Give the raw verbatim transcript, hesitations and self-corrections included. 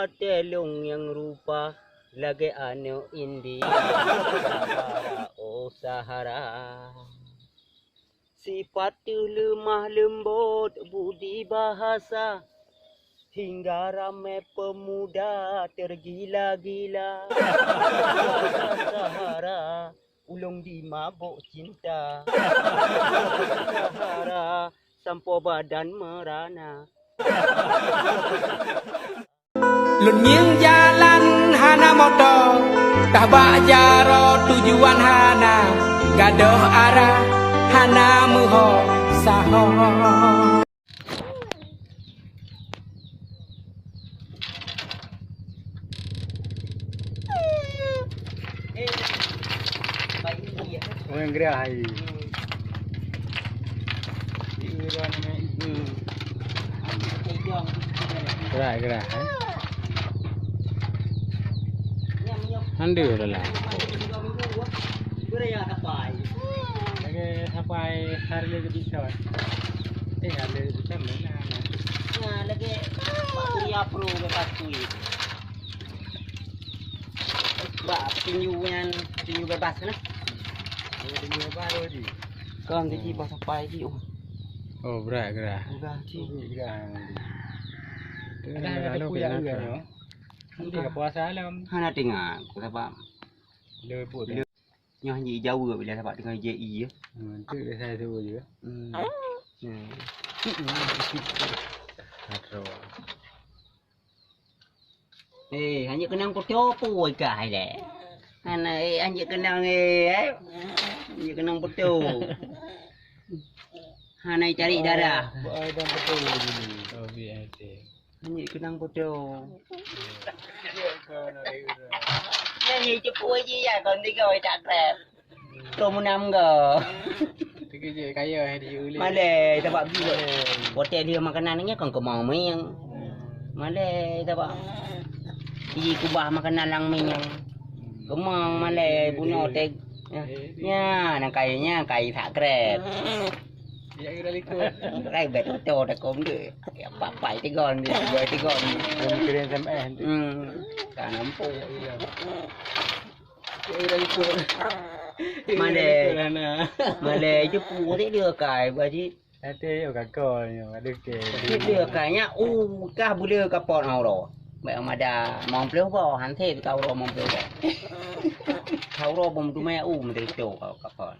Watèe lôn nyang rupa lagèe aneuk India. Sahara, oh Sahara. Sifat teuh leumah leumbot budi bahasa, hingga ramè peumuda teugila-gila. Sahara, ulôn dimabok cinta. Sahara, sampoe badan meurana. Lôn ngieng jalan hana moto, tah bak jaroe tujuan hana, gadôh arah hana meuho saho. Ureueng geurah hai. Gerak, gerak, eh. Andu lah. Lagi sampai hari lagi bisa. Eh, hari lagi bisa mana? Nah, lagi Pak Surya Pro bebas kui. Bak petinju nyan, petinju bebas nah. Oh, petinju bebas tu ji. Kong gaji bak sapai ji, oh. Oh, berat gerah. Gerah ji. Oh, gerah. Ada, ada lalu kuyak juga, no. Nanti ka puasa alam. Hana tengok, aku sabar. Lewat pun. Nyoh hanjeuet jaweueb bila sabab teungoh jép ie. Hmm, tu biasa tu je. Hmm. Hmm. Atro. Eh, hanjeuet keunong peutoe pui kah ilèe. Hana, eh, hanjeuet keunong, eh, eh. Hanjeuet keunong peutoe. Hana cari darah. Buat air dan peutoe dulu. Oh, biar hati. Hanjeuet keunong peutoe. Nyan nyoe ceupue jih ya, kon tiga tak kreb. Tom enam go. Teukeujeuet kaya hai di ulèe. Malèe, tabak bi. Watèe dia makanan nyan kon keumong mieng. Malèe, tabak. Ji kubah makanan lam mieng. Keumong malèe, bunoe teg. Nyan, nyan kai nyan, kai tak kreb. Ya, udah likot. Rai bet oto dah kom deh. Ya, papai tigon dia, dua tigon. Belum kirim S M S tu. Hmm. Kan nampak. Iya. Ya, udah likot. Mana? Mana? Itu pun dia kai, Pak Haji. Nanti yuk kakak ni, ada ke. Dia kai nya, uh, kah boleh kapot hauro. Baik mada, mong puluh boh, hanse ka hauro mong puluh boh. Hauro bom dumai, uh, menteri tu kapot.